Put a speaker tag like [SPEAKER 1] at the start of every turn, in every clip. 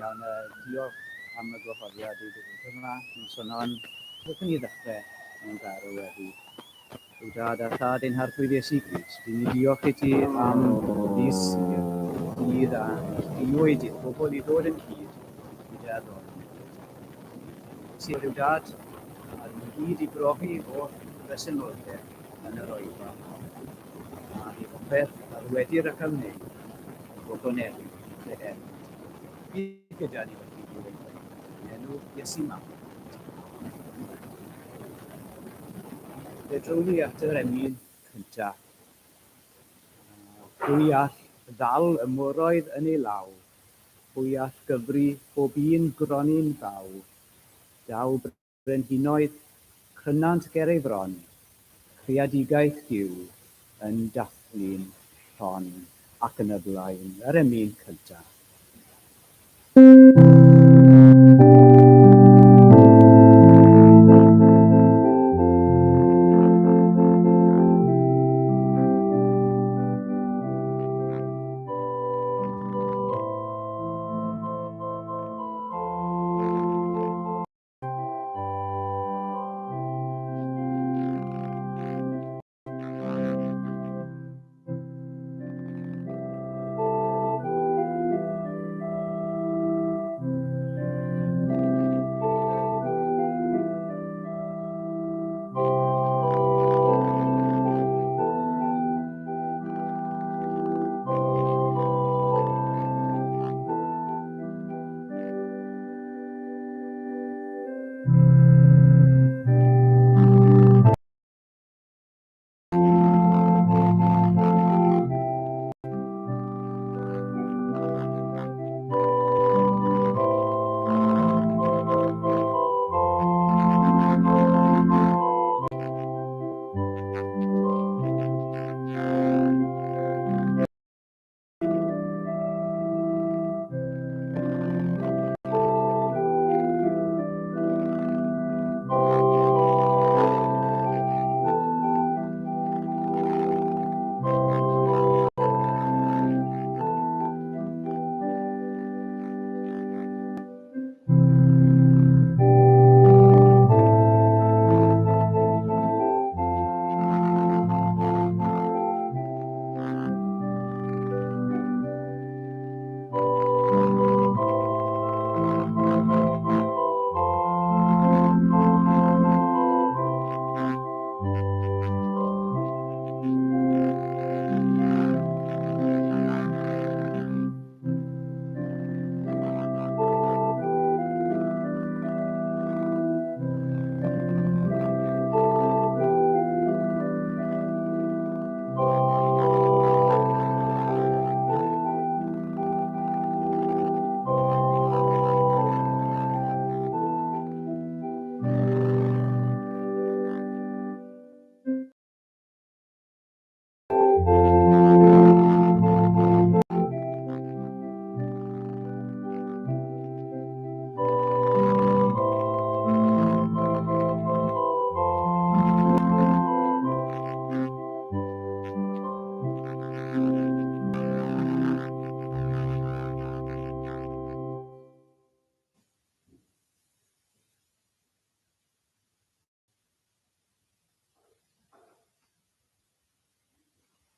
[SPEAKER 1] iawn. Diolch am y gwahoddiad i ddod yma. Noson on, wrth i ni ddechrau mewn gair o weddi. Duw Dad a Thad ein Harglwydd Iesu Grist, i ni diolch i ti am ddydd Sul, dydd a neilltuwyd i'r bobl i ddod ynghyd i dy addoli. Ti yw Dad, a ni gyd i brofi o'th bresenoldeb yn yr oedfa hon, a i bopeth a ddywedir ac a wneir yn gogoneddu dy enw di. Bydd gyda ni felly, Duw ein Gweinidog, yn enw Iesu Mawr. Fe drown ni at yr emyn cyntaf. Pwy all ddal y moroedd yn ei law? Pwy all gyfri pob un gronyn baw? Daw brenhinoedd, crynant ger ei fron, Creadigaeth Duw yn dathlu'n llon ac yn y blaen, yr emyn cyntaf.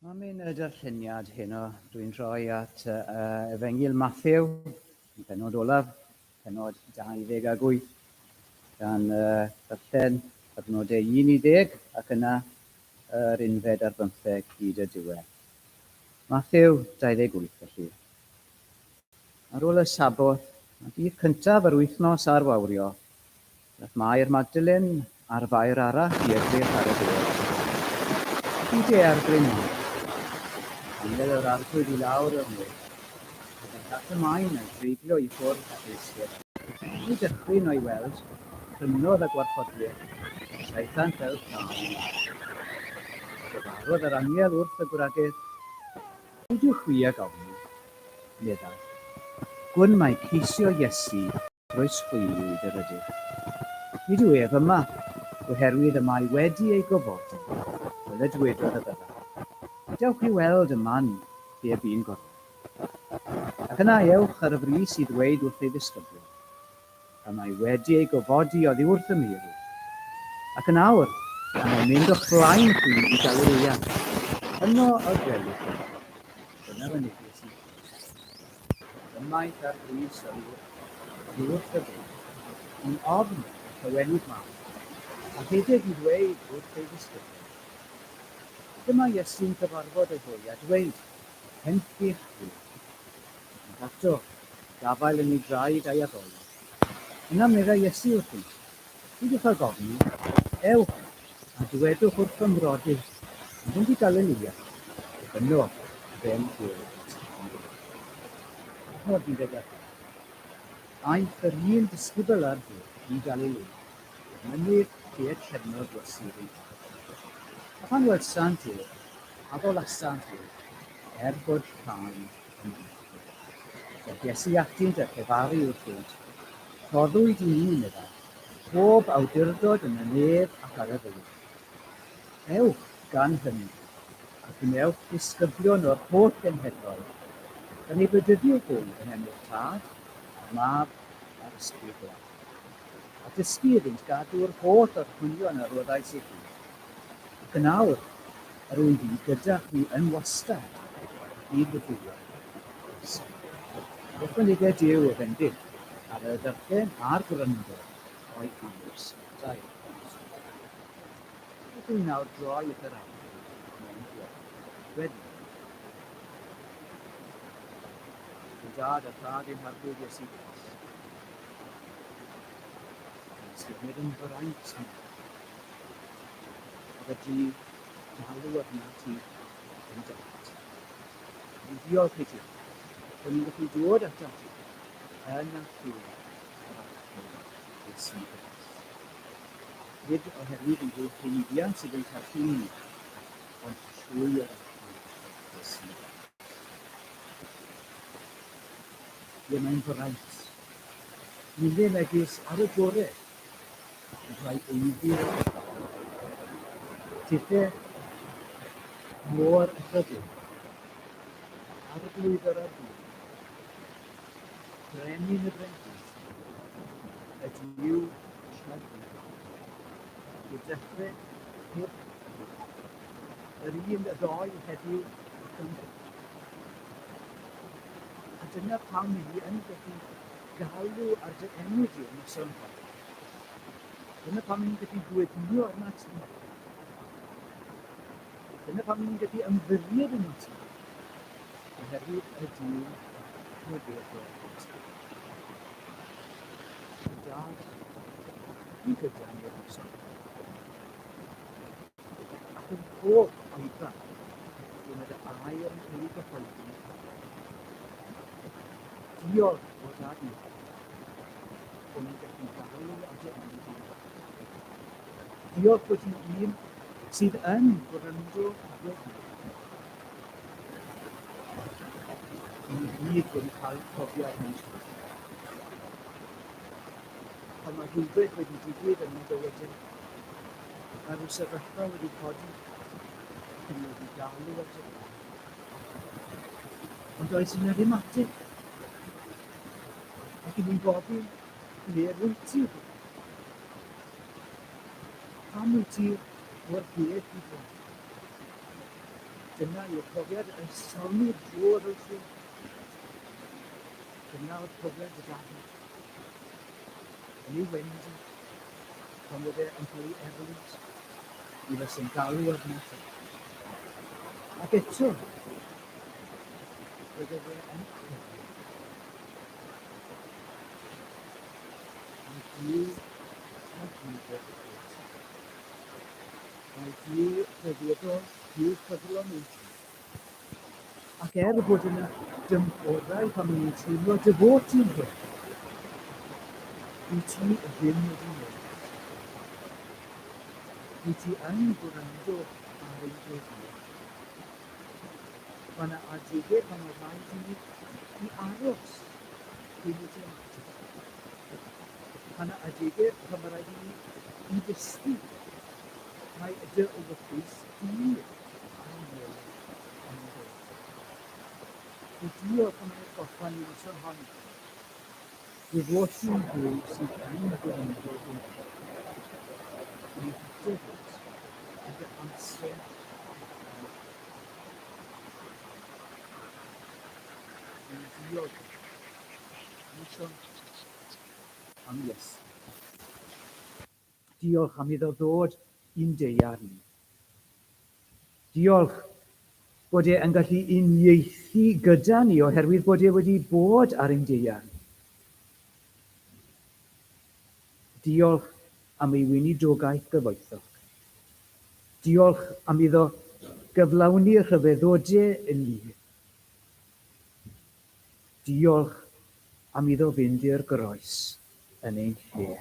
[SPEAKER 1] Am ein darlleniad heno, dwi'n troi at uh, Efengyl Matthew, y penod olaf, penod 28, gan uh, ddarllen adnodau 1 i 10 ac yna yr unfed ar bymtheg hyd y diwedd. Matthew 28, felly. Ar ôl y Saboth, a dydd cyntaf yr wythnos ar wawrio, Daeth Mair Magdalen a'r Fair arall i edrych ar y bedd. Hyd e ar bryn mawr. Angel yr Arglwydd i lawr o'r nef, a daeth at y maen a'i dreiglo i ffwrdd ac eistedd arno. Wedi dychryn o'i weld, crynodd y gwarchodwyr, a saethant fel tân yn arw. Llefarodd yr angel wrth y gwragedd, Peidiwch chwi ag ofni, meddai. Gwn mai ceisio Iesu groeshoeliwyd yr ydych. Nid yw ef yma, oherwydd y mae wedi ei gofodi, fel y dywedodd y byddai. Dewch i weld y man lle y bu'n gorwedd. Ac yna ewch ar y frys i ddweud wrth ei ddisgyblion, Y mae wedi ei gofodi oddi wrth y meirw. Ac yn awr, y mae'n mynd o'ch blaen chwi i Galilea. Yno y gwelwch ef. Dyna fy neges i chi. Ymaith ar frys oddi wrth y byd, mewn ofn a llawenydd mawr, a rhedeg i ddweud wrth ei ddisgyblion. Dyma Iesu'n cyfarfod â hwy a dweud, Penffych chwi. Ac ato, gafael yn ei draed a'i addoli. Yna meddai Iesu wrthynt, Peidiwch ag ofni, ewch, a dywedwch wrth fy mrodyr, yn fynd i Galilea, ac yno fe'm gwelent yn fyw. Adnod 15. Aeth yr un disgybl â'r ddwy i Galilea, i'r mynydd lle y trefnodd Iesu iddynt. A phan welsant ef, addolasant ef, er bod rhai yn amheuthun. Daeth Iesu atynt a llefaru wrthynt, Rhoddwyd i mi, meddai, pob awdurdod yn y nef ac ar y ddaear. Ewch, gan hynny, a gwnewch ddisgyblion o'r holl genhedloedd, gan eu bedyddio hwy yn enw'r Tad, a'r Mab, a'r Ysbryd Glân. A dysgu iddynt gadw'r holl orchmynion a roddais i chi. Ac yn awr, yr wyf i gyda chwi yn wastad, hyd y diwedd oes. Ychwaneged Duw y fendith ar y darllen a'r gwrando o'i air sanctaidd. Hoffwn i nawr droi at yr Arglwydd mewn gweddi. Gweddi. Yn dad a thad ein Harglwydd Iesu Grist. Mae'n ystyried yn fraint ni a fedru galw arnat ti yn dad. Ni'n diolch i ti bod ni'n gallu dod atat ti yn a thrwy yr Arglwydd Iesu Grist. Nid oherwydd ein bod haeddiant sydd yn carchu ni, ond trwy yr Arglwydd Iesu Grist. Ie, mae'n fraint. Ni'n megis ar y gore yn rhoi eiddi'r Tithe mor ychydig, Arglwydd yr arglwydd, Brenin y brenhinoedd, y Duw tragwyddol, i'r dechrau heb yr un y ddoe heddiw ac am byth. A dyna pam i ni yn gallu galw ar dy enw di y noson hon. Dyna pam ni'n gallu gweddïo arnat ti. Dyna pam ni'n gallu ymddiried yn ti. Oherwydd y Duw rhyfeddol wyt ti. Dad, i gyda ni'r noson. Ac yn pob oedfa, lle mae dy air yn cael ei gyhoeddi. Diolch o dad ni, bod ni'n gallu galw ar dy enw di. Diolch bod ti'n un sydd yn gwrando ar weddi. Ni gyd wedi cael profiad mewn tro. Pan mae rhywbeth wedi digwydd yn ein bywydau, Mae rhyw sefyllfa wedi codi ac yn wedi galw at y blaen. Ond does yna ddim ateb. Ac i ni'n gofyn, ble wyt ti? Pam wyt ti mor bell i ffwrdd? Dyna yw'r profiad y salmydd drwodd o'i lle. Dyna oedd profiad y Dafydd. Yn ei wendid, pan oedd e yn cael ei erlid, mi fyse'n galw arno ti. Ac eto, roedd e yn cofio. Mae Duw yn gwybod wyt ti. Mae Duw rhyfeddol, Duw ffyddlon wyt ti. Ac er bod yna dymhorau pan maen nhw'n teimlo dy fod ti'n hyn, dwyt ti ddim wedi newid. Dwyt ti yn gwrando ar ein gweddïau. Mae yna adegau pan mae rhaid i ni i aros cyn i ti ymateb. Mae yna adegau pan mae rhaid i ni i ddysgu. Mae dy ewyllys di.
[SPEAKER 2] I diolch am ein atgoffa ni noson hon. Dy fod ti'n Dduw sydd yn gwrando gweddi. Yn ei hateb wyt, yn dy amser di. Yn diolch noson am Iesu.
[SPEAKER 1] Diolch am iddo ddod i'n daear ni. Diolch bod e yn gallu uniaethu gyda ni oherwydd bod e wedi bod ar ein daear ni. Diolch am ei weinidogaeth gyfoethog. Diolch am iddo gyflawni rhyfeddodau yn ni. Diolch am iddo fynd i'r groes yn ein lle.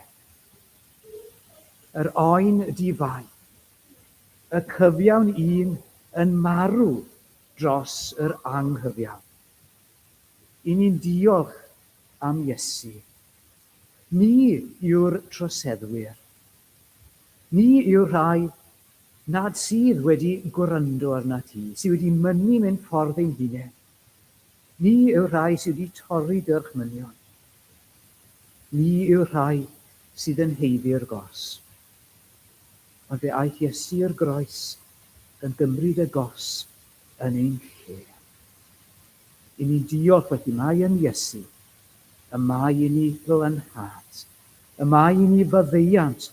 [SPEAKER 1] Yr oen di-fai, y cyfiawn un yn marw dros yr anghyfiawn. I ni'n diolch am Iesu. Ni yw'r troseddwyr. Ni yw'r rhai nad sydd wedi gwrando arnat ti, sydd wedi mynnu mynd ffordd ein hunain. Ni yw'r rhai sydd wedi torri dyrchmynion. Ni yw'r rhai sydd yn haeddu'r gosb. Ond fe aeth Iesu i'r groes gan gymryd y gosb yn ein lle. I ni'n diolch felly mai yn Iesu y mae i ni glanhad, y mae i ni faddeuant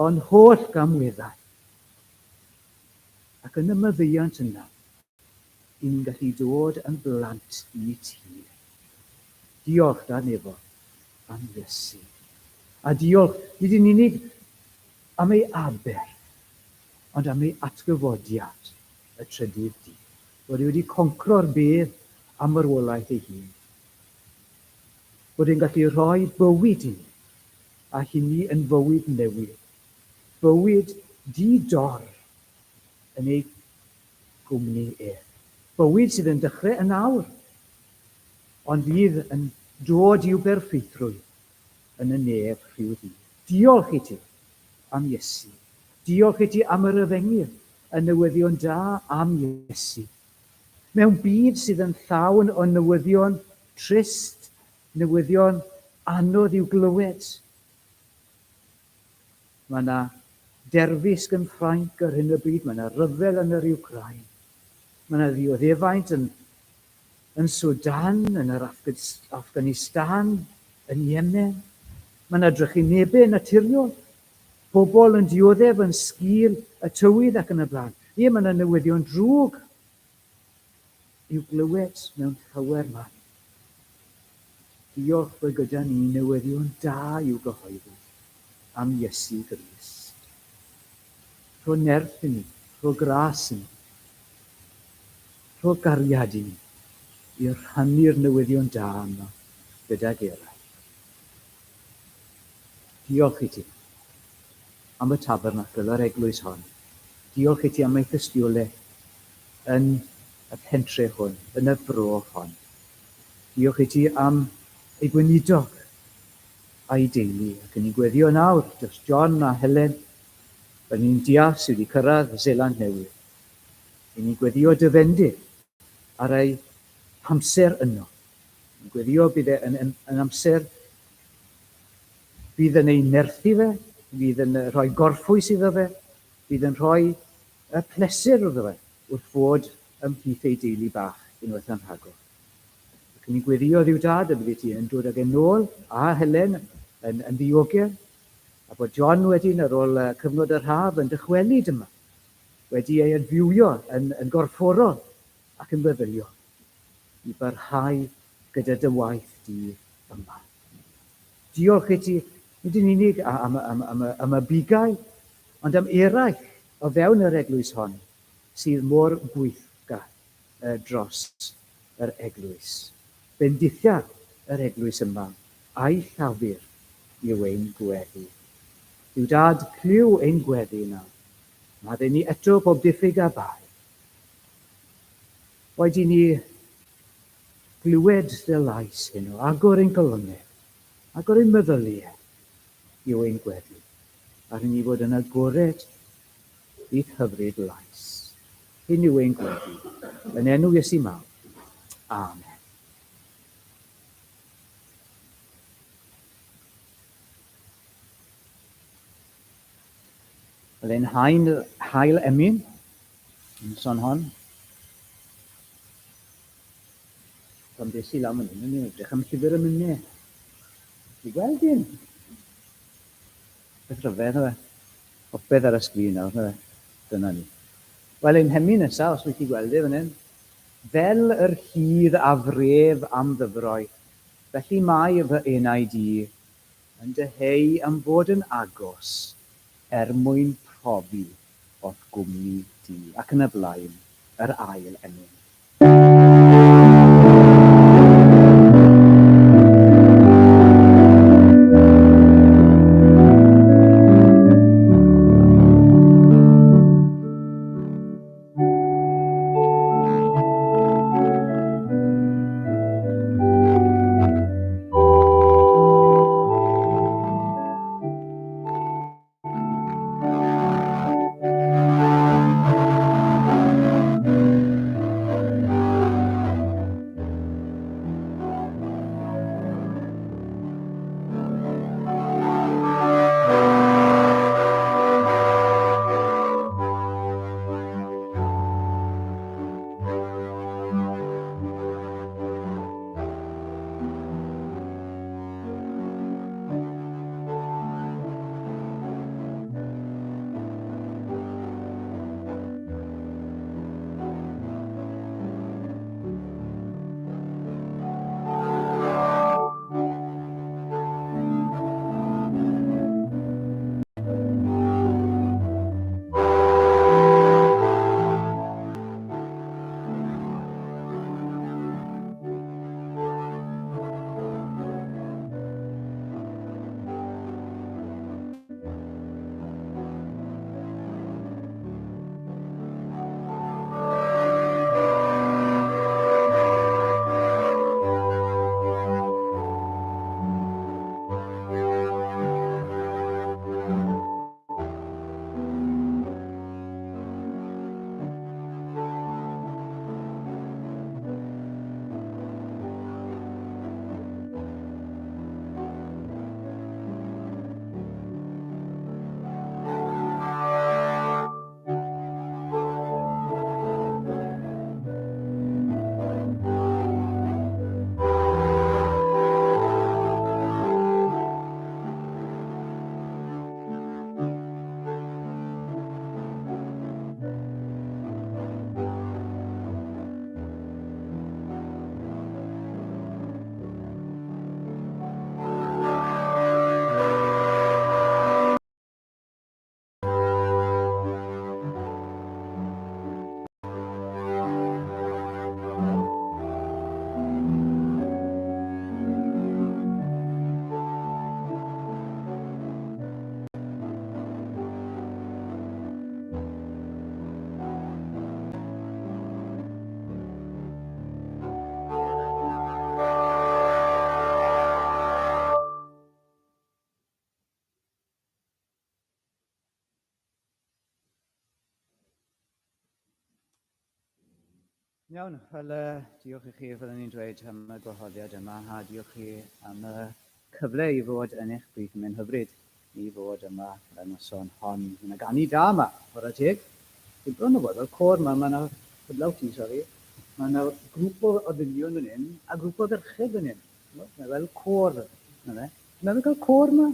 [SPEAKER 1] o'n holl gamweddau. Ac yn y maddeuant yna, i ni'n gallu dod yn blant i ti. Diolch, Dad Nefol, am Iesu. A diolch, nid yn unig am ei aber, ond am ei atgyfodiad y trydydd dydd. Bod e wedi concro'r bedd a marwolaeth ei hun. Bod e'n gallu rhoi bywyd i ni, a hynny yn fywyd newydd. Bywyd di-dor yn ei gwmni ef. Bywyd sydd yn dechrau yn awr, ond fydd yn dod i'w berffeithrwydd yn y nef rhyw ddydd. Diolch i ti am Iesu. Diolch i ti am yr efengyl, y newyddion da am Iesu. Mewn byd sydd yn llawn o newyddion trist, newyddion anodd i'w glywed, Mae yna derfysg yn Ffrainc ar hyn o bryd, mae yna ryfel yn yr Iwcrain, mae yna ddioddefaint yn, yn Sudan, yn yr Afghanistan, yn Yemen. Mae yna drychinebau naturiol, pobl yn dioddef yn sgil y tywydd ac yn y blaen. Ie, mae yna newyddion drwg i'w glywed mewn llawer man. Diolch bod gyda ni newyddion da i'w gyhoeddi am Iesu Grist. Rho nerth i ni, rho gras i ni, rho gariad i ni i rhannu'r newyddion da yma gydag eraill. Diolch i ti am y tabernacl a'r eglwys hon. Diolch i ti am ei thystiolaeth yn y pentre hwn, yn y fro hon. Diolch i ti am ei gweinidog a'i deulu, ac yn ni'n gweddio yn awr dros John a Helen yn India sydd wedi cyrraedd Seland Newydd. Yn ni'n gweddio dy fendith ar ei hamser yno. Yn gweddio bydd e yn, yn, yn amser fydd yn ei nerthu fe, fydd yn rhoi gorffwys iddo fe, fydd yn rhoi y pleser iddo fe wrth fod ymhlith ei deulu bach unwaith yn rhagor. Ac ni'n gweddio Dduw Dad y byddi ti yn dod ag e nôl a Helen yn, yn ddiogel, a bod John wedyn ar ôl cyfnod yr haf yn dychwelyd yma, wedi ei adfywio yn, yn gorfforol ac yn feddyliol i barhau gyda dy waith di yma. Diolch i ti, nid yn unig am, am, am, am y bugail, ond am eraill o fewn yr eglwys hon sydd mor gweithgar dros yr eglwys. Bendithia yr eglwys yma a'i llafur yw ein gweddi. Duw Dad, clyw ein gweddi nawr. Madde ni eto pob diffyg a bai. Boed i ni glywed dy lais heno, agor ein calonnau, agor ein meddyliau yw ein gweddi, a i ni fod yn agored i'th hyfryd lais. Hyn yw ein gweddi, yn enw Iesu mawr. Amen. Wel, ein hain, hail emyn, yn son hon. Pan des i lan fan hyn, o'n i'n edrych am llyfr emynau. Ti gweld un? Beth rhyfedd, na fe? Popeth ar y sgrin nawr, na fe? Dyna ni. Wel, ein hemyn nesaf, os wyt ti gweld e fan hyn. Fel yr hydd a fref am ddyfroedd, felly mae fy enaid i yn dyheu am fod yn agos er mwyn profi o'th gwmni di, ac yn y blaen, yr ail emyn. Iawn, wel, diolch i chi, fel o'n i'n dweud, am y gwahoddiad yma, a diolch chi am y cyfle i fod yn eich plith. Mae'n hyfryd i fod yma y noson hon. Mae yna ganu da yma, chwarae teg. Dwi'n bron o fod fel côr yma, mae yna, heblaw ti, sori, mae yna grŵp o ddynion fan hyn a grŵp o ferched fan hyn. Mae fel côr, na fe. Ti'n meddwl cael côr yma?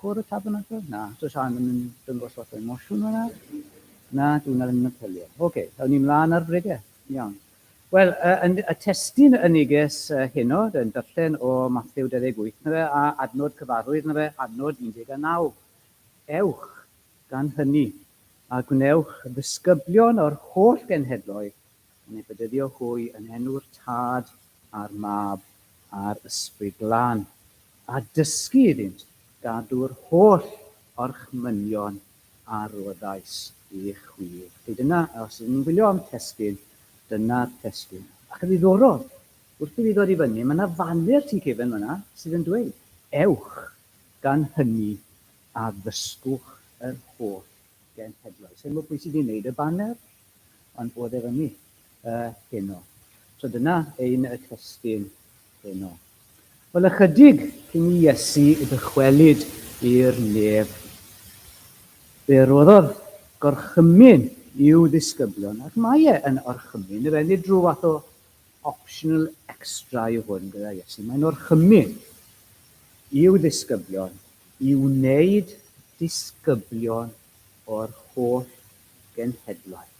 [SPEAKER 1] Côr y Tabernacl? Na, does Siân ddim yn dangos lot o emosiwn fan'na. Na, dyw hwnna ddim yn apelio. Oce, awn ni mlaen ar bryd e. Iawn. Wel, yn, y testun y neges heno, yn darllen o Mathew 28, na fe, a adnod cyfarwydd, na fe, adnod 19. Ewch, gan hynny, a gwnewch ddisgyblion o'r holl genhedloedd, yn eu bedyddio hwy yn enw'r Tad a'r Mab a'r Ysbryd Glân, a dysgu iddynt gadw'r holl orchmynion a roddais i chwi. Felly dyna, os ydyn ni'n gwylio am testun, dyna'r testun. Ac yn ddiddorol, wrth i fi ddod i fyny, mae yna faner tu cefn fan'na sydd yn dweud, Ewch gan hynny a ddysgwch yr holl genhedloedd. Sa'n gwybod pwy sydd wedi gwneud y baner, ond bod e fyny heno. So dyna ein testun heno. Wel, ychydig cyn i Iesu ddychwelyd i'r nef, fe roddodd gorchymyn i'w ddisgyblion, ac mae e yn orchymyn, y fe, nid rhyw fath o optional extra yw hwn gyda Iesu, mae'n orchymyn i'w ddisgyblion i wneud disgyblion o'r holl genhedloedd.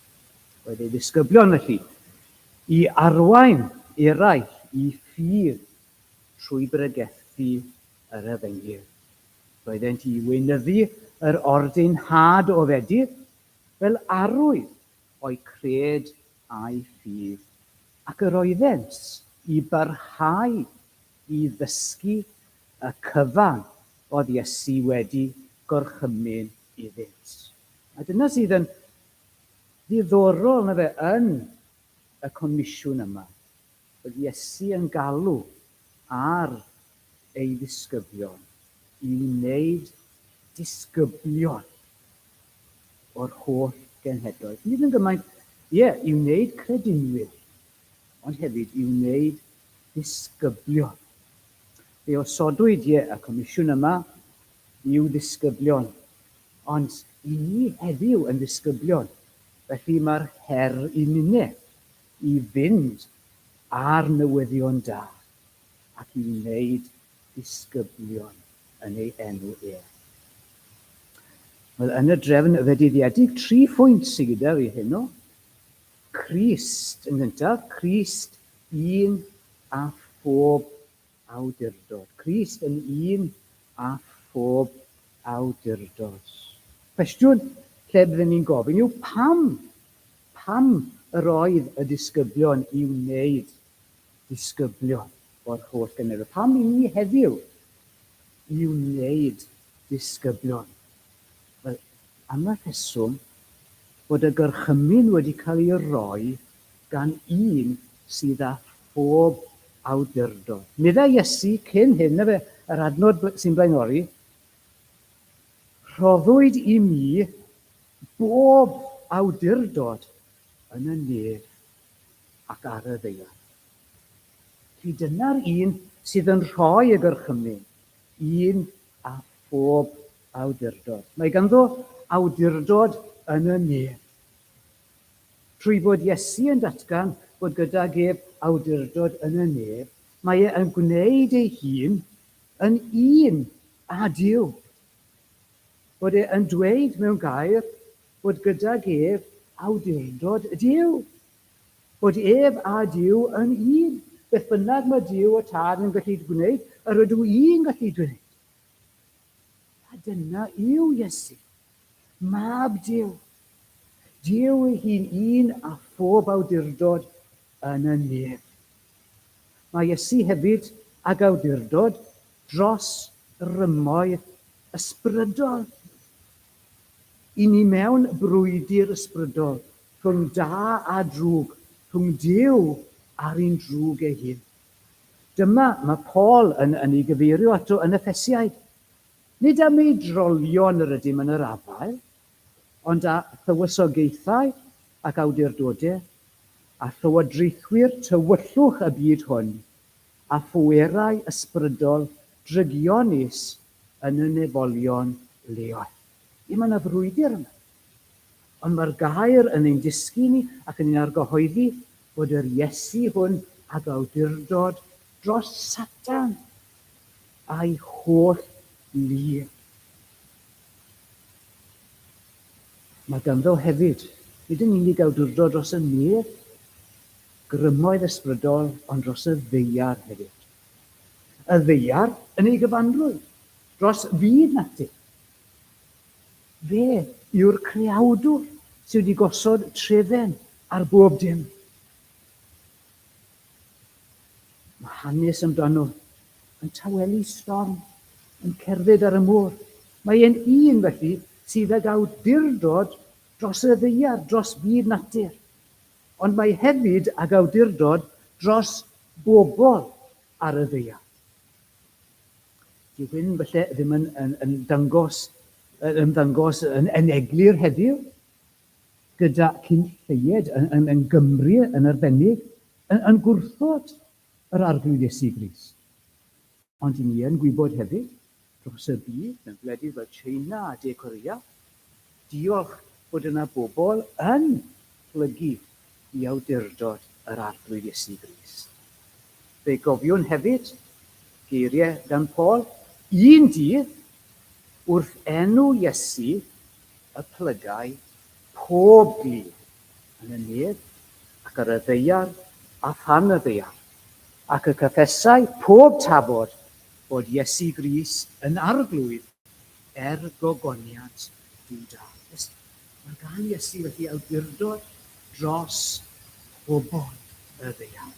[SPEAKER 1] Roedd ei ddisgyblion, felly, i arwain eraill i ffydd trwy bregethu yr efengyl. Roeddent i weinyddu yr ordinhad o fedydd fel arwydd o'u cred a'u ffydd, ac yr oeddent i barhau i ddysgu y cyfan oedd Iesu wedi gorchymyn iddynt. A dyna sydd yn ddiddorol na fe yn y comisiwn yma, bod Iesu yn galw ar ei ddisgyblion i wneud disgyblion o'r holl genhedloedd. Nid yn gymaint, ie, i wneud credinwyr, ond hefyd i wneud disgyblion. Fe osodwyd, ie, y comisiwn yma i'w ddisgyblion, ond i ni heddiw yn ddisgyblion, felly mae'r her i ninne i fynd â'r newyddion da ac i wneud disgyblion yn ei enw ef. Wel, yn y drefn fedyddiedig, tri phwynt sydd gyda fi heno. Crist yn gyntaf, Crist un a phob awdurdod. Crist yn un a phob awdurdod. Cwestiwn lle byddwn ni'n gofyn yw pam? Pam yr oedd y disgyblion i wneud disgyblion o'r holl genedl? Pam i ni heddiw i wneud disgyblion? Wel, am y rheswm bod y gorchymyn wedi cael ei roi gan un sydd â phob awdurdod. Meddai Iesu cyn hyn, na fe, yr adnod sy'n blaenori, Rhoddwyd i mi bob awdurdod yn y nef ac ar y ddaear. Felly dyna'r un sydd yn rhoi y gorchymyn, un â phob awdurdod. Mae ganddo awdurdod yn y nef. Trwy fod Iesu yn datgan bod gydag ef awdurdod yn y nef, mae e yn gwneud ei hun yn un â Duw. Bod e yn dweud mewn gair bod gydag ef awdurdod Duw. Bod ef a Duw yn un. Beth bynnag mae Duw y Tad yn gallu gwneud, yr ydw i'n gallu gwneud. A dyna yw Iesu, Mab Duw. Duw ei hun un a phob awdurdod yn y nef. Mae Iesu hefyd ag awdurdod dros rymoedd ysbrydol. I ni mewn brwydr ysbrydol rhwng da a drwg, rhwng Duw a'r un drwg ei hun. Dyma mae Paul yn yn ei gyfeirio ato yn Effesiaid. Nid am ei drolion yr ydym yn yr afael, ond â thywysogaethau ac awdurdodau, a llywodraethwyr tywyllwch y byd hwn, a phwerau ysbrydol drygionus yn y nefolion leoedd. Ie, mae yna frwydr yma. Ond mae'r gair yn ein dysgu ni ac yn ein argyhoeddi bod yr Iesu hwn ag awdurdod dros Satan a'i holl lu. Mae ganddo hefyd, nid yn unig awdurdod dros y nef, grymoedd ysbrydol, ond dros y ddaear hefyd. Y ddaear yn ei gyfanrwydd, dros fyd natur. Fe yw'r creawdwr sydd wedi gosod trefen ar bob dim. Mae hanes amdano yn tawelu storm, yn cerdded ar y môr. Mae e'n un, felly, sydd ag awdurdod dros y ddaear, dros fyd natur. Ond mae hefyd ag awdurdod dros bobl ar y ddaear. Dyw hyn falle ddim yn, yn, yn dangos, yn ymddangos yn, yn eglur heddiw, gyda cyn lleied yn, yn, yn Gymru yn arbennig, yn, yn gwrthod yr Arglwydd Iesu Grist. Ond i ni yn gwybod hefyd, dros y byd, mewn gwledydd fel China a De Korea, diolch bod yna bobl yn plygu i awdurdod yr Arglwydd Iesu Grist. Fe gofiwn hefyd geiriau gan Paul, Un dydd, wrth enw Iesu y plygai pob glin yn y nef ac ar y ddaear a than y ddaear, ac y cyffesai pob tafod fod Iesu Grist yn Arglwydd er gogoniant Duw Dad. Yes, mae gan Iesu felly awdurdod dros pobl y ddaear.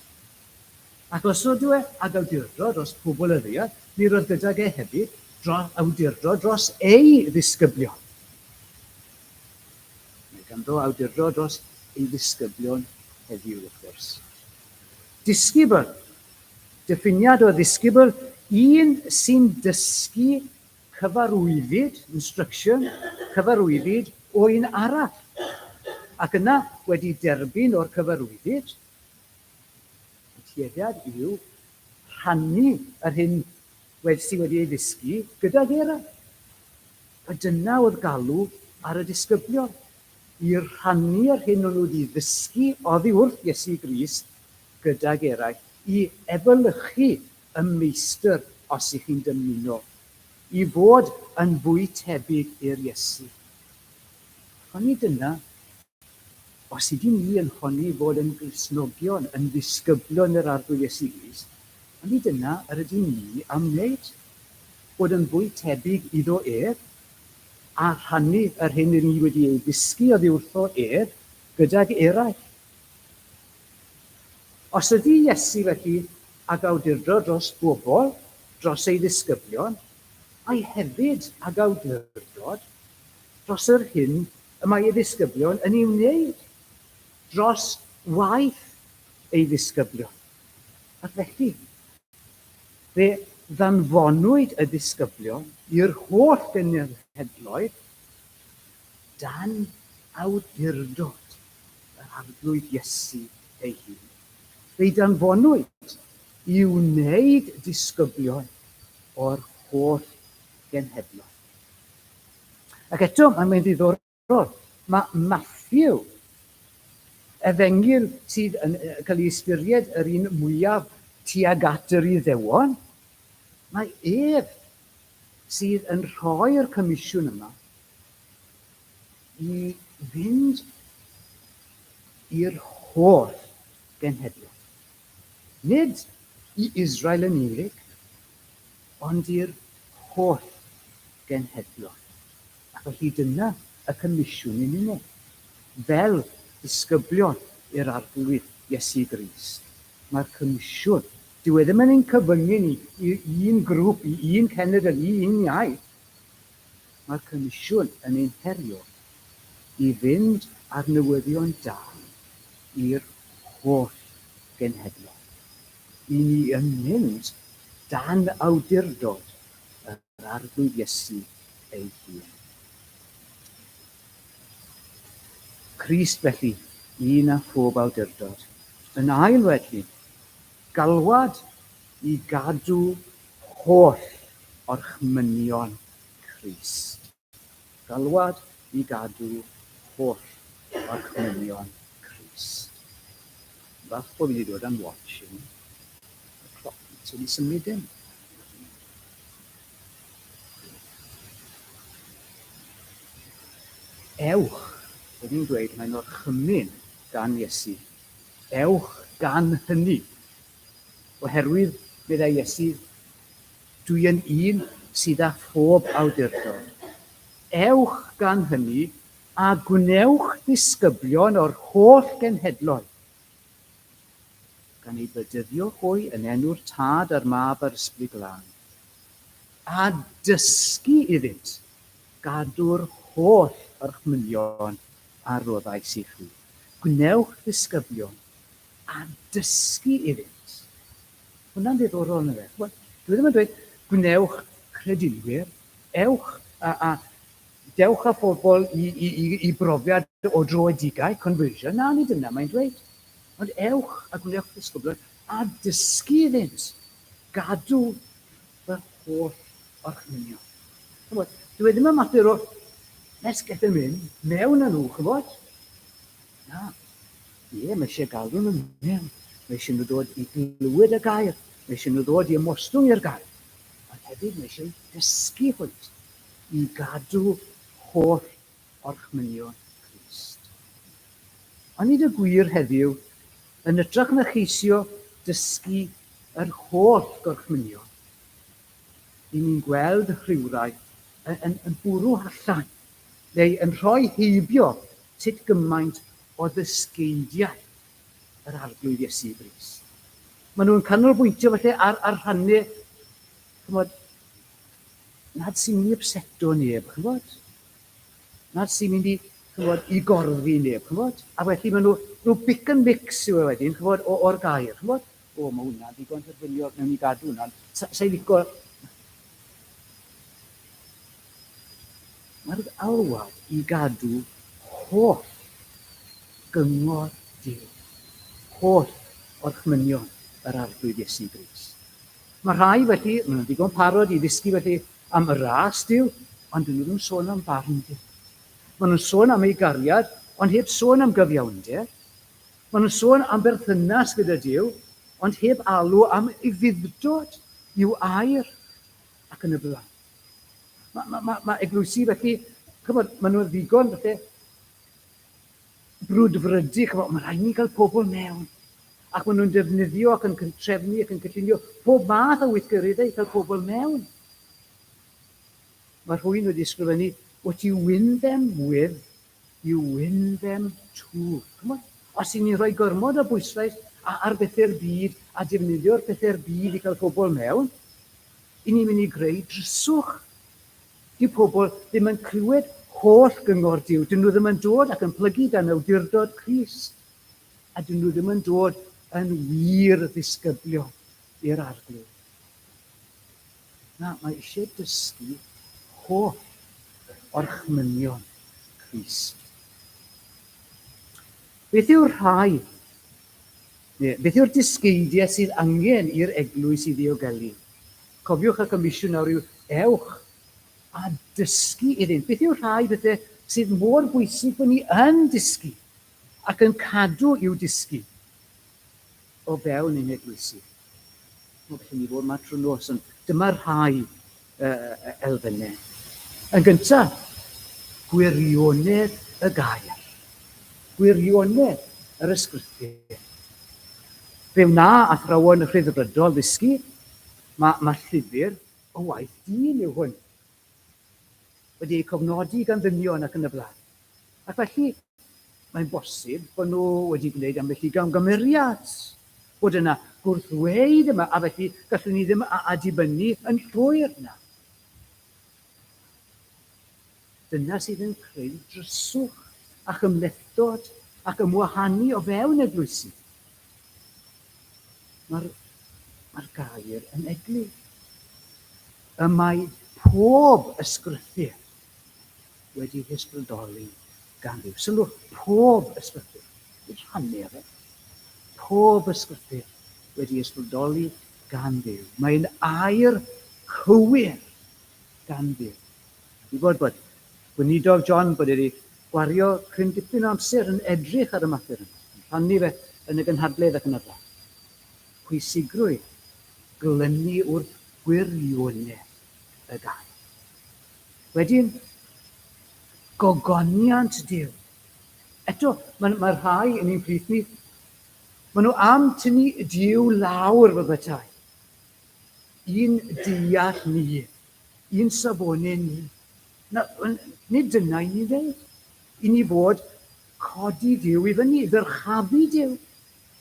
[SPEAKER 1] Ac os ydw e ag awdurdod dros pobl y ddaear, mi roedd gydag e hefyd awdurdod dros ei ddisgyblion. Mae ganddo awdurdod dros ei ddisgyblion heddiw, wrth gwrs. Disgybl. Diffiniad o ddisgybl, un sy'n dysgu cyfarwyddyd, instruction, cyfarwyddyd o un arall. Ac yna, wedi derbyn o'r cyfarwyddyd, y tueddiad yw rhannu yr hyn sydd wedi ei ddysgu gydag eraill. A dyna oedd galw ar y disgyblion, i rhannu yr hyn o'n nhw wedi ddysgu oddi wrth Iesu Grist gydag eraill, i efelychu y Meistr os y'ch chi'n dymuno, i fod yn fwy tebyg i'r Iesu. Ac onid dyna, os ydyn ni yn honni fod yn Gristnogion, yn ddisgyblion yr Arglwydd Iesu Grist, onid dyna yr ydyn ni am wneud? Bod yn fwy tebyg iddo ef, a rhannu yr hyn rŷn ni wedi ei ddysgu oddi wrtho ef gydag eraill. Os ydy Iesu felly ag awdurdod dros bobl, dros ei ddisgyblion, ai hefyd ag awdurdod dros yr hyn y mae ei ddisgyblion yn ei wneud, dros waith ei ddisgyblion? Ac felly, fe ddanfonwyd y disgyblion i'r holl genhedloedd dan awdurdod yr Arglwydd Iesu ei hun. Fe'i danfonwyd i wneud disgyblion o'r holl genhedloedd. Ac eto, mae'n ddiddorol, mae Matthew, efengyl sydd yn cael ei ystyried yr un mwyaf tuag at yr Iddewon, mae ef sydd yn rhoi'r comisiwn yma i fynd i'r holl genhedloedd. Nid i Israel yn unig, ond i'r holl genhedloedd. Ac felly dyna y comisiwn i ninne, fel disgyblion i'r Arglwydd Iesu Grist. Mae'r comisiwn, dyw e ddim yn ein cyfyngu ni i un grŵp, i un cenedl, i un iaith. Mae'r comisiwn yn ein herio i fynd â'r newyddion da i'r holl genhedloedd. I ni yn mynd dan awdurdod yr Arglwydd Iesu ei hun. Crist felly, un â phob awdurdod. Yn ail wedyn, galwad i gadw holl orchmynion Crist. Galwad i gadw holl orchmynion Crist. Falch bod fi wedi dod â'n watch i. Y cloc sydd wedi symud dim. Ewch, oedd hi'n dweud, mae'n orchymyn gan Iesu. Ewch gan hynny. Oherwydd, meddai Iesu, dwi yn un sydd â phob awdurdod. Ewch gan hynny a gwnewch ddisgyblion o'r holl genhedloedd, gan eu bedyddio hwy yn enw'r Tad a'r Mab a'r Ysbryd Glân, a dysgu iddynt gadw'r holl orchmynion a roddais i chwi. Gwnewch ddisgyblion a dysgu iddynt. Hwnna'n ddiddorol, na fe? Wel, dwi ddim yn dweud gwnewch credinwyr, ewch a, a dewch â phobl i, i, i, i brofiad o droedigaeth, conversion, na, nid yna mae'n dweud. Ond ewch a gwnewch ddisgyblion a dysgu iddynt gadw fy holl orchmynion. Ch'mod, dyw e ddim yn mater o Let's get them in, mewn â nhw, ch'mod? Na. Ie, mae eisiau galw nhw mewn. Mae eisiau nhw ddod i glywed y gair. Mae eisiau nhw ddod i ymostwng i'r gair. Ond hefyd mae eisiau dysgu hwynt i gadw holl orchmynion Crist. Ond nid y gwir heddiw, yn ytrach na cheisio dysgu yr holl gorchmynion, i ni'n gweld rhywrai yn, yn, yn bwrw allan neu yn rhoi heibio sut gymaint o ddysgeidiau yr Arglwydd Iesu Grist. Maen nhw'n canolbwyntio felly ar, ar rhannu, chymod, nad sy'n mynd i ypseto neb, chymod? Nad sy'n mynd i, chymod, i gorddi neb, chymod? A felly maen nhw, rhyw pick and mix yw e wedyn, chymod, o'r gair, chymod? O, mae hwnna'n ddigon derbyniol, wnawn ni gadw hwnna. Sa, sa i'n licio... Mae'r alwad i gadw holl gyngor Duw, holl orchmynion yr Arglwydd Iesu Grist. Mae rhai felly, maen nhw'n ddigon parod i ddysgu felly am y ras Duw, ond dyn nhw ddim yn sôn am farn Duw. Maen nhw'n sôn am ei gariad, ond heb sôn am gyfiawnder. Maen nhw'n sôn am berthynas gyda Duw, ond heb alw am ufudd-dod i'w air, ac yn y blaen. Mae, mae, mae, mae eglwysi felly, chymod, maen nhw'n ddigon felly brwdfrydig, chymod, mae rhaid ni gael pobl mewn. Ac maen nhw'n defnyddio ac yn trefnu ac yn cynllunio pob math o weithgareddau i cael pobl mewn. Mae rhywun wedi ysgrifennu, what you win them with, You win them too. Ch'mod, os 'yn ni'n rhoi gormod o bwyslais ar bethe'r byd a defnyddio'r pethe'r byd i cael pobl mewn, 'yn ni'n mynd i greu dryswch. Dyw pobl ddim yn clywed holl gyngor Duw, dyn nhw ddim yn dod ac yn plygu dan awdurdod Crist, a dyn nhw ddim yn dod yn wir ddisgyblion i'r Arglwydd. Na, mae eisiau dysgu holl orchmynion Crist. Beth yw'r rhai, neu beth yw'r dysgeidiau sydd angen i'r eglwys i ddiogelu? Cofiwch y comisiwn nawr yw ewch a dysgu iddynt. Beth yw'r rhai bethau sydd mor bwysig bod ni yn dysgu ac yn cadw i'w dysgu o fewn ein heglwysi? Mo gallen ni fod yma trwy nos, ond dyma rhai uh, elfennau. Yn gyntaf, gwirionedd y gair. Gwirionedd yr ysgrythur. Fe wna athrawon rhyddfrydol ddysgu, mae, mae llyfr o waith dyn yw hwn. Wedi ei cofnodi gan ddynion ac yn y blaen. Ac felly, mae'n bosib bod nhw wedi gwneud ambell i gamgymeriad, bod yna gwrthddweud yma, a felly gallwn ni ddim a dibynnu yn llwyr na. Dyna sydd yn creu dryswch a chymhlethdod ac ymwahanu o fewn eglwysi. Mae'r mae gair yn eglur. Y mae pob ysgrythur wedi hysbrydoli gan Dduw. Sylwch, pob ysgrythur, nid rhannu ar e, pob ysgrythur wedi ysbrydoli gan Dduw. Mae'n air cywir gan Dduw. Dwi'n gwybod bod gweinidog John bod wedi gwario cryn dipyn o amser yn edrych ar y mater yma, yn rhannu fe yn y gynhadledd ac yn y blaen. Pwysigrwydd glynu wrth gwirionedd y gair. Wedyn, gogoniant Duw. Eto, mae, mae rhai yn ein plith ni, maen nhw am tynnu Duw lawr fel petai. I'n deall ni, i'n safonau ni. Na, nid dyna i ni ddeud. I ni fod codi Duw i fyny, ddyrchafu Duw.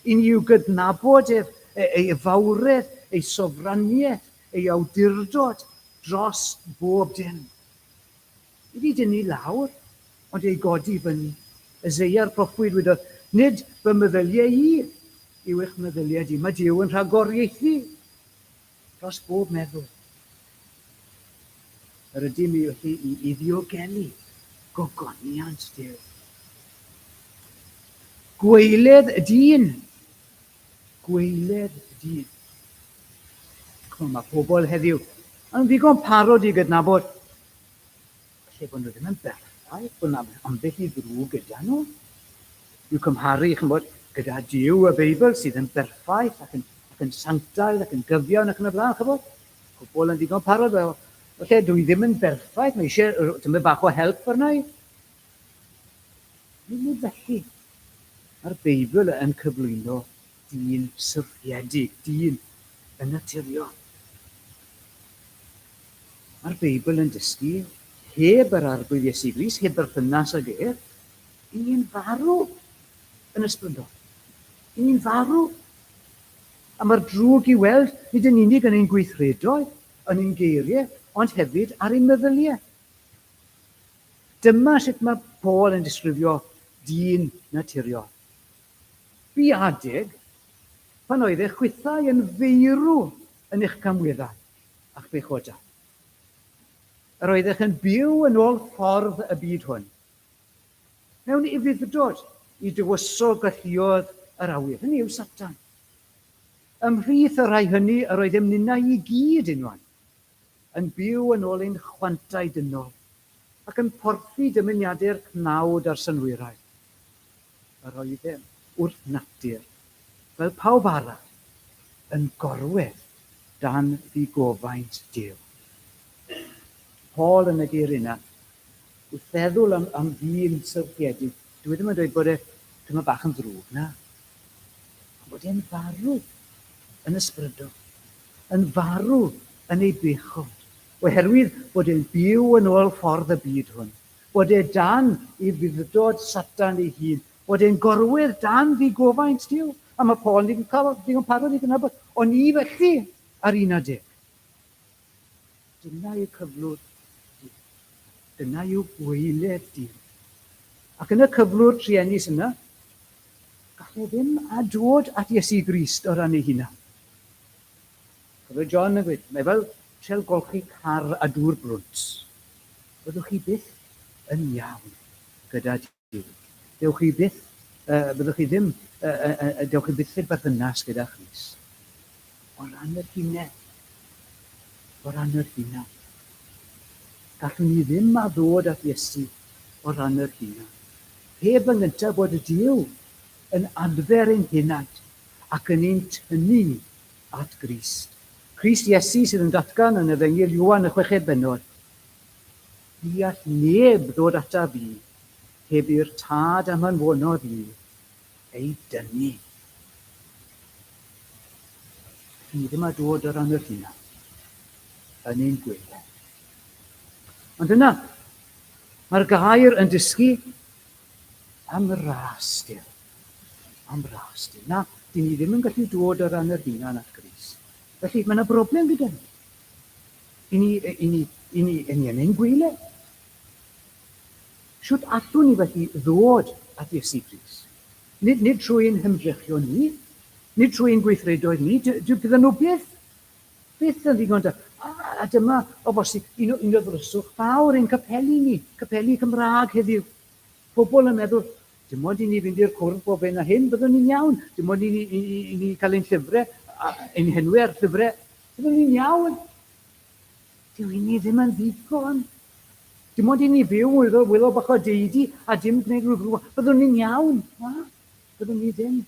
[SPEAKER 1] I ni i'w gydnabod ef, ei fawredd, ei sofraniaeth, ei awdurdod, dros bob dim. Nid ei dynnu lawr, ond ei godi fyny. Eseia'r proffwyd wedodd, Nid fy meddyliau i yw eich meddyliau di. Mae Duw yn rhagoriaethu dros bob meddwl. Yr ydym i felly i, i ddiogelu gogoniant Duw. Gwaeledd y dyn. Gwaeledd y dyn. Ch'mod, mae pobl heddiw yn ddigon parod i gydnabod lle bod nhw ddim yn berffaith. berffaith, bod yna ambell i ddrwg gyda nhw. I'w cymharu, chymod, gyda Duw y Beibl sydd yn berffaith ac yn, ac yn sanctaidd ac yn gyfiawn ac yn y blaen, chymod. Pobl yn ddigon parod, fel, felly dwi ddim yn berffaith, mae eisiau tymed bach o help arna i. Nid felly. Mae'r Beibl yn cyflwyno dyn syrthiedig, dyn yn naturiol. Mae'r Beibl yn dysgu, heb yr Arglwydd Iesu Grist, heb berthynas ag ef, i ni'n farw yn ysbrydol. I ni'n farw. A mae'r drwg i weld nid yn unig yn ein gweithredoedd, yn ein geiriau, ond hefyd ar ein meddyliau. Dyma sut mae Paul yn disgrifio dyn naturiol. Bu adeg pan oedd eich chwithau yn feirw yn eich camweddau a'ch pechodau. Yr oeddech yn byw yn ôl ffordd y byd hwn. Mewn ufudd-dod i dywysog galluodd yr awyr, hynny yw Satan. Ymhlith y rhai hynny yr oeddem ninnau i gyd unwaith, yn byw yn ôl ein chwantau dynol, ac yn porthi dymuniadau'r cnawd a'r synhwyrau. Yr oeddem, wrth natur, fel pawb arall, yn gorwedd dan ddigofaint Duw. Paul yn y geiriau yna, wrth feddwl am, am ddyn syrthiedig, dwi e ddim yn dweud bod e dyma bach yn ddrwg, na. Ond bod e'n farw yn ysbrydol, yn farw yn ei bechod, oherwydd bod e'n byw yn ôl ffordd y byd hwn. Bod e dan ufudd-dod Satan ei hun, bod e'n gorwedd dan ddigofaint Duw. A mae Paul yn ddigon parod i gydnabod, o'n i felly ar un adeg. Dyna yw cyflwr dyn. Dyna yw gwaeledd dyn. Ac yn y cyflwr truenus yna, gall e ddim a dod at Iesu Grist o ran ei hunan. Cofio John yn gweud, mae fel trial golchi car a dŵr brwnt. Byddwch chi byth yn iawn gyda Duw. Dewch chi byth, uh, byddwch chi ddim, uh, uh, dewch chi byth i'r berthynas gyda Christ. O ran yr hunain. O ran yr hunain. Gallwn ni ddim a ddod at Iesu o ran yr hunain. Heb yn gyntaf bod y Duw yn adfer ein henaid ac yn ein tynnu ni at Grist. Crist Iesu sydd yn datgan yn Efengyl Ioan y chweched bennod, Ni all neb ddod ataf fi heb i'r Tad a'm hanfonodd i ei dynnu. Ni ddim a dod o ran yr hunan yn ein gwele. Ond yna, mae'r gair yn dysgu am ras Duw. Am ras Duw. Na, dyn ni ddim yn gallu dod o ran yr hunan at Grist. Felly, mae yna broblem gyda ni. I ni, i ni, i ni, i ni yn ein gwyle. Sut allwn ni felly ddod at Iesu Grist? Nid, nid trwy ein hymdrechion ni, nid trwy ein gweithredoedd ni, bydden nhw byth, byth yn ddigon da. A, a dyma, o bosib, un o, un o ddryswch fawr ein capeli ni, capeli Cymraeg heddiw. Pobl yn meddwl, dim ond i ni fynd i'r cwrdd bob hyn a hyn, byddwn ni'n iawn. Dim ond i ni, i, i, i ni cael ein llyfrau, ein henwi ar llyfrau, byddwn ni'n iawn. Dyw hynny ddim yn ddigon. Dim ond i ni fyw wylo, wylo bach o deidi a dim gwneud rhywbeth, byddwn ni'n iawn. Na, byddwn ni ddim.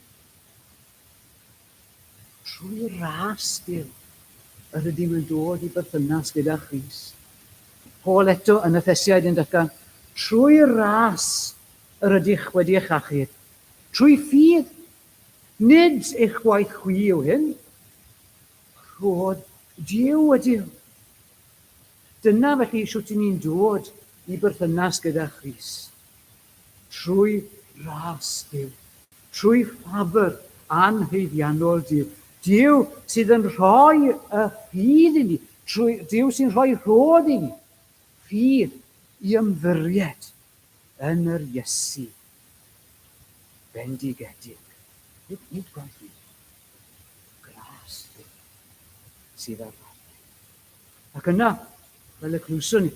[SPEAKER 1] Trwy ras Duw, yr ydym yn dod i berthynas gyda Christ. Paul eto yn Effesiaid yn datgan, trwy ras yr ydych wedi eich achub, trwy ffydd, nid eich gwaith chwi yw hyn, rhodd Duw ydyw. Dyna felly sut i ni'n dod i berthynas gyda Christ. Trwy ras Duw. Trwy ffafr anhaeddiannol Duw. Duw sydd yn rhoi y ffydd i ni. Trwy, Duw sy'n rhoi rhodd i ni. Ffydd i ymddiried yn yr Iesu bendigedig. Nid, nid gwaith ni. Gras Duw sydd ar waith. Ac yna, fel y clywson ni,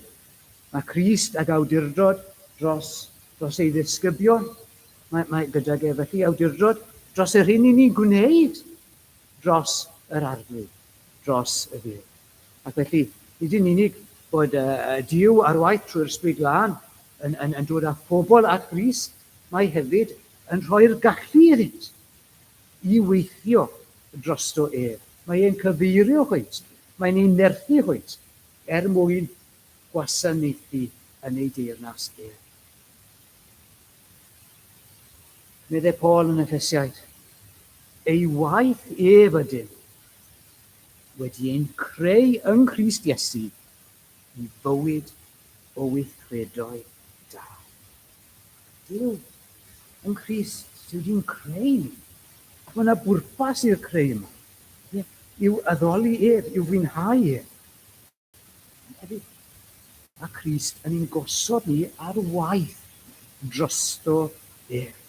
[SPEAKER 1] mae Crist ag awdurdod dros, dros ei ddisgyblion. Mae, mae gydag e felly awdurdod dros yr hyn i ni'n gwneud dros yr Arglwydd, dros y Dduw. Ac felly, nid yn unig bod uh, Duw ar waith trwy'r Ysbryd Glân yn, yn, yn dod â phobl at Grist, mae hefyd yn rhoi'r gallu iddynt i weithio drosto ef. Mae e'n cyfeirio hwynt, mae'n eu nerthu hwynt er mwyn gwasanaethu yn ei deyrnas ef. Meddai Paul yn Effesiaid, ei waith ef ydym, wedi ein creu yng Nghrist Iesu i fywyd o weithredoedd da. Duw yng Nghrist sydd wedi'n creu ni. Ac mae yna bwrpas i'r creu yma. Ie, i'w addoli ef, i'w fwynhau ef. Ond hefyd, mae Crist yn ein gosod ni ar waith drosto ef.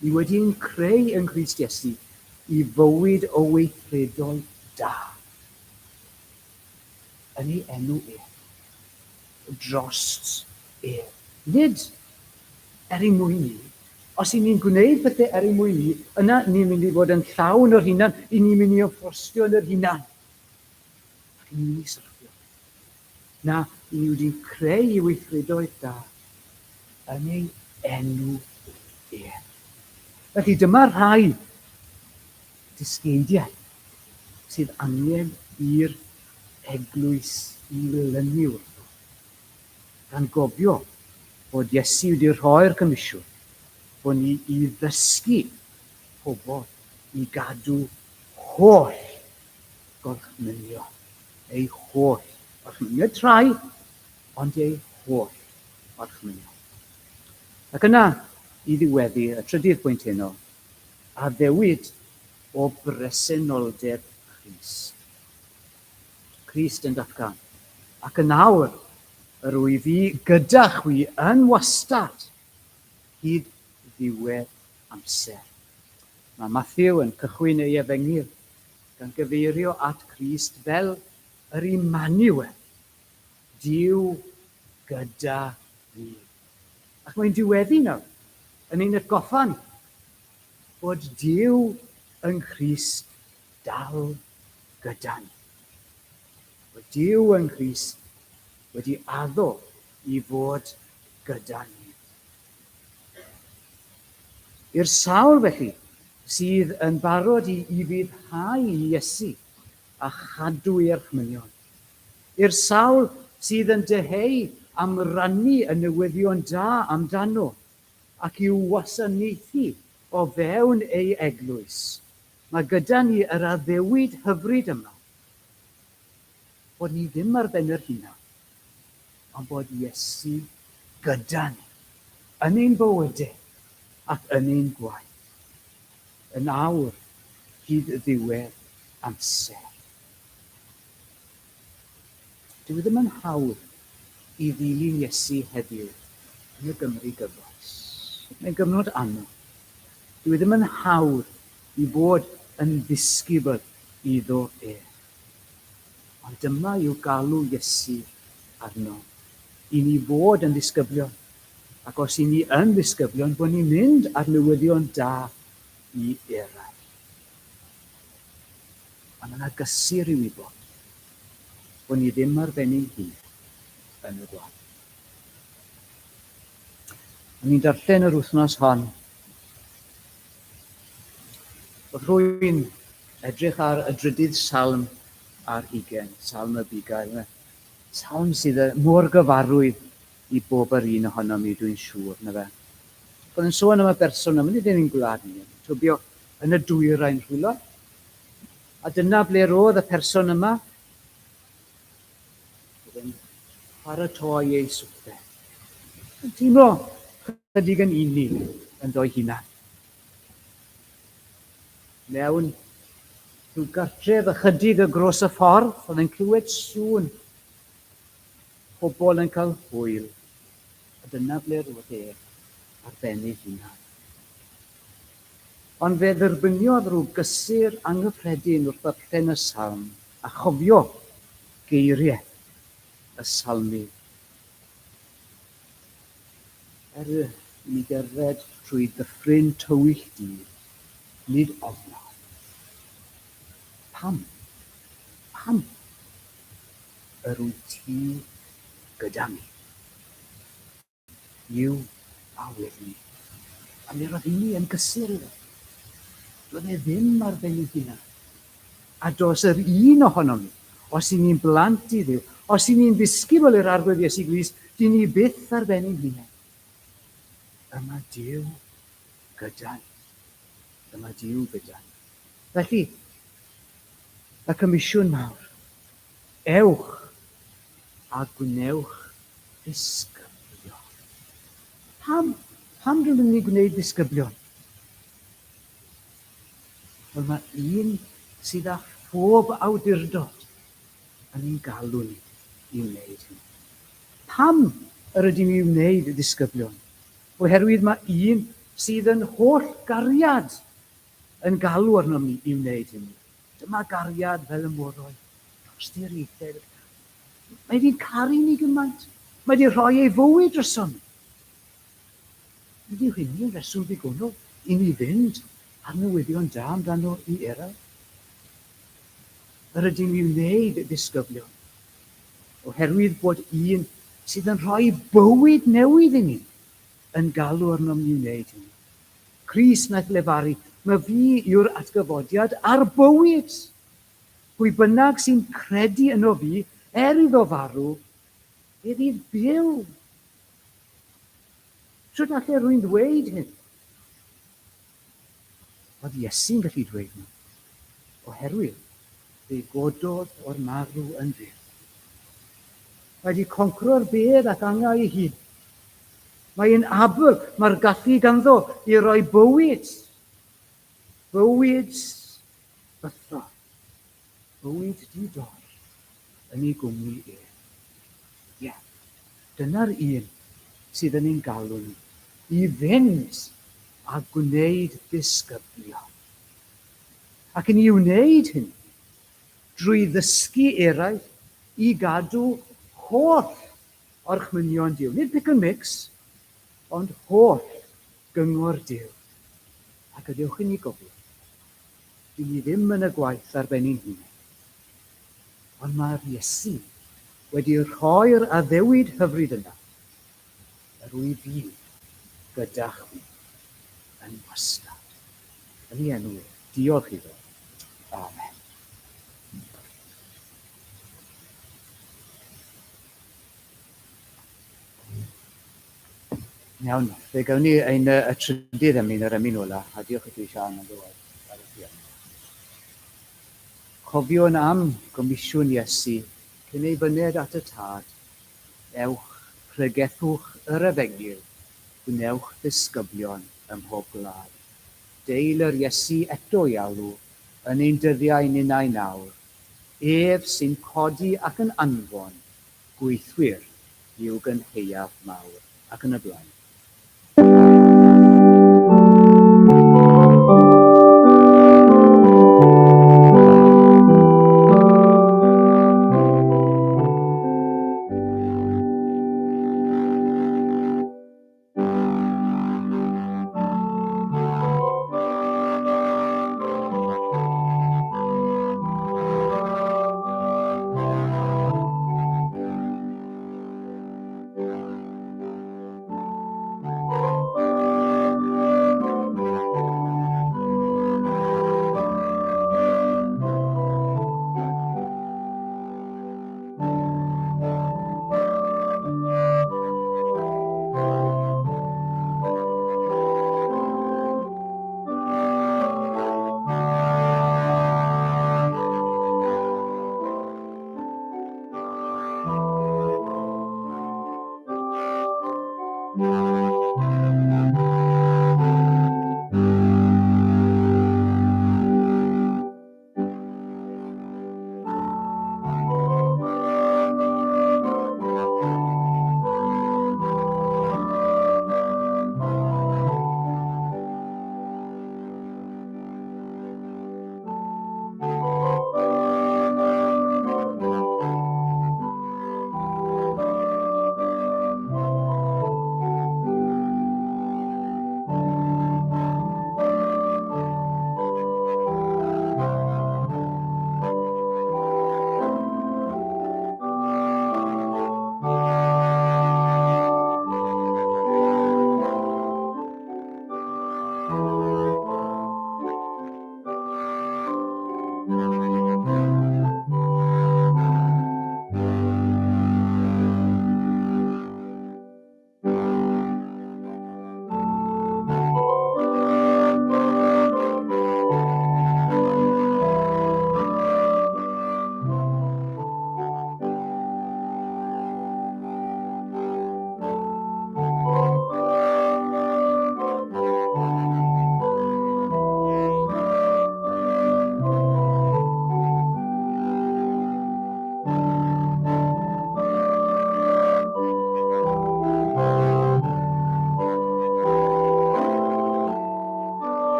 [SPEAKER 1] Ni wedi ein creu yng Nghrist Iesu i fywyd o weithredoedd da. Yn ei enw ef. Drost ef. Nid er ein mwyn ni. Os y'n ni'n gwneud pethau er ein mwyn ni, yna ni'n mynd i fod yn llawn o'r hunan, y'n ni'n mynd i ymffrostio yn yr hunan. Ac y'n ni'n mynd i syrthio. Na, y'n ni wedi'n creu i weithredoedd da yn ei enw ef. Felly dyma rhai dysgeidiau sydd angen i'r eglwys i lynu wrtho, gan gofio bod Iesu wedi rhoi'r comisiwn bod ni i ddysgu pobl i gadw holl gorchmynion, ei holl orchmynion, nid rhai, ond ei holl orchmynion. Ac yna, i ddiweddu y trydydd pwynt heno, addewid o bresenoldeb Crist. Crist yn datgan, Ac yn awr yr wyf fi gyda chwi yn wastad, hyd ddiwedd amser. Mae Mathew yn cychwyn ei efengyl gan gyfeirio at Crist fel yr Immanuel, Duw gyda ni. Ac mae'n diweddu nawr yn ein atgoffa ni bod Duw yng Nghrist dal gyda ni. Bod Duw yng Nghrist wedi addo i fod gyda ni. I'r sawl, felly, sydd yn barod i ufuddhau i Iesu a chadw ei orchmynion. I'r sawl sydd yn dyheu am rannu y newyddion da amdano ac i'w wasanaethu o fewn ei eglwys, mae gyda ni yr addewid hyfryd yma bod ni ddim ar ben yr hunan, ond bod Iesu gyda ni, yn ein bywydau ac yn ein gwaith, yn awr hyd ddiwedd amser. Dyw e ddim yn hawdd i ddilyn Iesu heddiw yn y Gymru gyfoes. Mae'n gyfnod anodd. Dyw e ddim yn hawdd i fod yn ddisgybl iddo ef. Ond dyma yw galw Iesu arnom, i ni fod yn ddisgyblion, ac os i ni yn ddisgyblion, bod ni'n mynd â'r newyddion da i eraill. Ond mae yna gysur i wybod bod ni ddim ar ben ein hunain yn y gwaith. O'n i'n darllen yr wythnos hon. Oedd rhywun edrych ar y drydydd salm ar hugen, salm y bugail. Salm sydd mor gyfarwydd i bob yr un ohonom ni, dwi'n siŵr, na fe. Oedd yn sôn am y berson yma, nid yn ein gwlad ni, tybio yn y dwyrain rhywle. A dyna ble roedd y person yma. Oedd yn paratoi ei swper. Yn teimlo chydig yn unig ynddo'i hunan. Mewn rhyw gartref ychydig y gros y ffordd, oedd yn clywed sŵn pobl yn cael hwyl. A dyna ble roedd e ar ben ei hunan. Ond fe dderbyniodd rhyw gysur anghyffredin wrth ddarllen y salm a chofio geiriau y salmydd. Er i mi gerdded trwy ddyffryn tywyll dydd, nid ofnaf. Pam? Pam? Yr wyt ti gyda mi. You are with me. A mi roedd hynny yn gysur iddo. Doedd e ddim ar ben ei hunan. A does yr un ohonom ni, os y'n ni'n blant i Dduw, os y'n ni'n ddisgybl i'r Arglwydd Iesu Grist, dyn ni byth ar ben ein hunain. Y mae Duw gyda ni. Y mae Duw gyda ni. Felly, y comisiwn mawr, ewch a gwnewch ddisgyblion. Pam? Pam dylwn ni gwneud disgyblion? Wel, mae un sydd â phob awdurdod yn ein galw ni i wneud hynny. Pam yr ydym i wneud disgyblion? Oherwydd mae un sydd yn holl gariad yn galw arnom ni i wneud hynny. Dyma gariad fel y moroedd dros diriaethau'r Mae wedi'n caru ni gymaint. Mae wedi rhoi ei fywyd drosom ni. Nid yw hynny yn reswm ddigonol i ni fynd â'r newyddion da amdano i eraill. Yr ydym i wneud ddisgyblion, oherwydd bod un sydd yn rhoi bywyd newydd i ni yn galw arnom ni wneud hynny. Crist wnaeth lefaru, Mae fi yw'r atgyfodiad a'r bywyd. Pwy bynnag sy'n credu yno fi, er iddo farw, fe fydd byw. Sut alle rwy'n ddweud hyn? Oedd Iesu'n gallu dweud nhw, oherwydd fe gododd o'r marw yn fyw. Mae wedi concro'r bedd ac angau ei hun. Mae e'n abl, mae'r gallu ganddo i roi bywyd, bywyd bythol, bywyd di-dor yn ei gwmni ef. Ie, dyna'r un sydd yn ein galw ni i fynd a gwneud disgyblion. Ac yn ei wneud hynny drwy ddysgu eraill i gadw holl orchmynion Duw. Nid pick and mix, ond holl gyngor Duw. A gadewch i ni gofio, dyn ni ddim yn y gwaith ar ben ein hunain. Ond mae'r Iesu wedi rhoi'r addewid hyfryd yna, yr wyf fi gyda chwi yn wastad. Yn ei enw ef, diolch iddo. Amen. Iawn, fe gawn ni ein y trydydd emyn, yr emyn ola, a diolch i ti Siân am dy waith ar y piano. Cofiwn am gomisiwn Iesu cyn ei fyned at y Tad, ewch, pregethwch yr efengyl, gwnewch ddisgyblion ym mhob gwlad. Deil yr Iesu eto i alw yn ein dyddiau ninnau nawr, Ef sy'n codi ac yn anfon gweithwyr i'w gynhaeaf mawr, ac yn y blaen.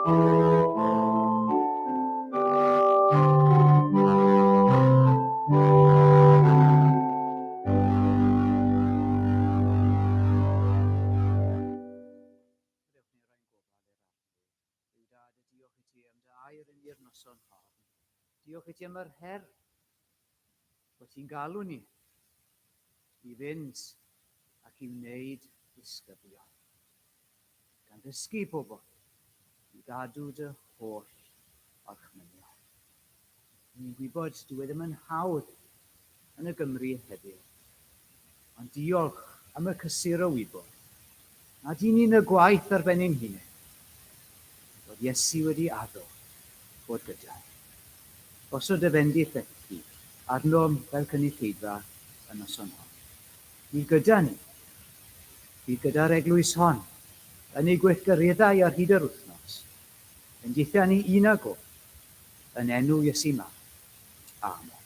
[SPEAKER 1] Gadewch ni roi'n gofal i'r Arglwydd. Duw Dad, a diolch i ti am dy air yn ni'r noson hon. Diolch i ti am yr her bod ti'n galw ni i fynd ac i wneud disgyblion, gan ddysgu pobl i gadw dy holl orchmynion. Ni'n gwybod dyw e ddim yn hawdd yn y Gymru heddiw. Ond diolch am y cysur o wybod nad y'n ni'n y gwaith ar ben ein hunain, bod Iesu wedi addo bod gyda ni. Gosod dy fendith felly arnom fel cynulleidfa y noson hon. Bydd gyda ni, bydd gyda'r eglwys hon, yn ei gweithgareddau ar hyd yr wythnos. Bendithia ni un ag o, yn enw Iesu Mab. Amen.